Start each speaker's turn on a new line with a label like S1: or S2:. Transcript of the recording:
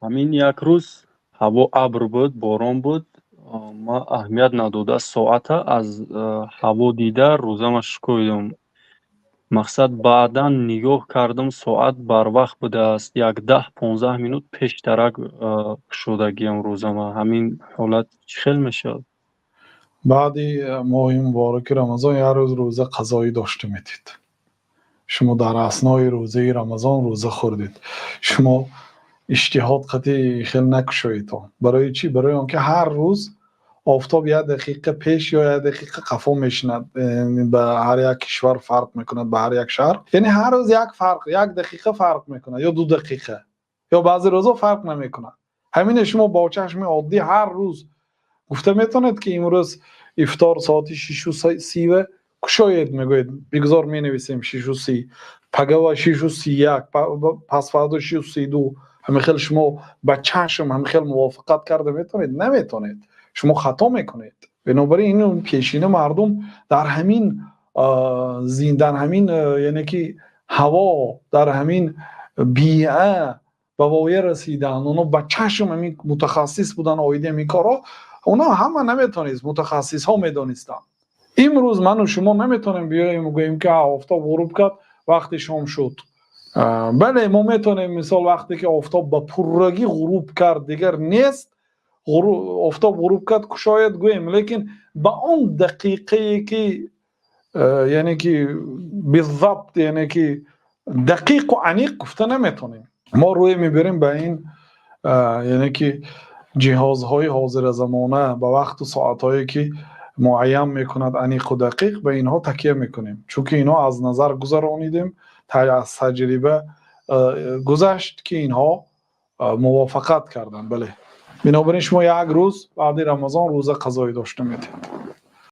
S1: Ҳамин як рӯз ҳаво абр буд, борон буд. Ман аҳамият надода, соата аз ҳаво дида рӯзама шикоидам. Мақсад, баъдан нигоҳ кардам, соат барвақт будааст, як 10-15 минут пештарак кушодагиам рӯзама. Ҳамин ҳолат чӣ хел мешавад?
S2: Баъди моҳи мубораки Рамазон як рӯз рӯза қазоӣ дошта метед. Шумо дар аснои рӯзаи Рамазон рӯза хӯрдед. Шумо иҷтиҳод қатъи хел накушоед. Барои чӣ? Барои он ки ҳар рӯз офтоб як дақиқа пеш ё як дақиқа қафо мешинад. Ба ҳар як кишвар фарқ мекунад, ба ҳар як шаҳр. Яъне ҳар рӯз як фарқ, як дақиқа фарқ мекунад ё 2 дақиқа, ё баъзе рӯзҳо фарқ намекунад. Ҳамине шумо бо чашми оддӣ ҳар рӯз гуфта метавонед, ки имрӯз ифтор соати 6:30 кушоед, мегӯед, бигзор менависем 6:30, пагава 6:31, пасфардо 6:32. Ҳамин хел шумо ба чашм ҳамин хел мувофиқат карда метавонед? Наметавонед, шумо хато мекунед. Бинобар ин пешина мардум дар ҳамин, яъне ки ҳаво, дар ҳамин биа ба воя расиданд. Онҳо ба чашм ҳамин мутахассис буданд оиди ҳамин корҳо. Онҳо ҳама наметавонист, мутахассисҳо медонистанд. Имрӯз ману шумо наметавонем биёем гӯем, ки офтоб ғуруб кард, вақти шом шуд. Бале, мо метавонем, мисол, вақте ки офтоб ба пуррагӣ ғуруб кард, дигар нест, офтоб ғуруб кард, кушояд гӯем, лекин ба он дақиқае ки, яъне ки بالضبط, яъне ки дақиқу аниқ гуфта наметавонем. Мо рӯй мебарем ба ин, яъне ки ҷиҳозҳои ҳозиразамона, ба вақту соатҳое ки муайян мекунад аниқу дақиқ, ба инҳо такя мекунем, чунки инҳо аз назар гузаронидем, аз таҷриба гузашт, ки инҳо мувофиқат карданд. Бале, бинобар ин шумо як рӯз баъди Рамазон рӯза қазоӣ дошта метавонед.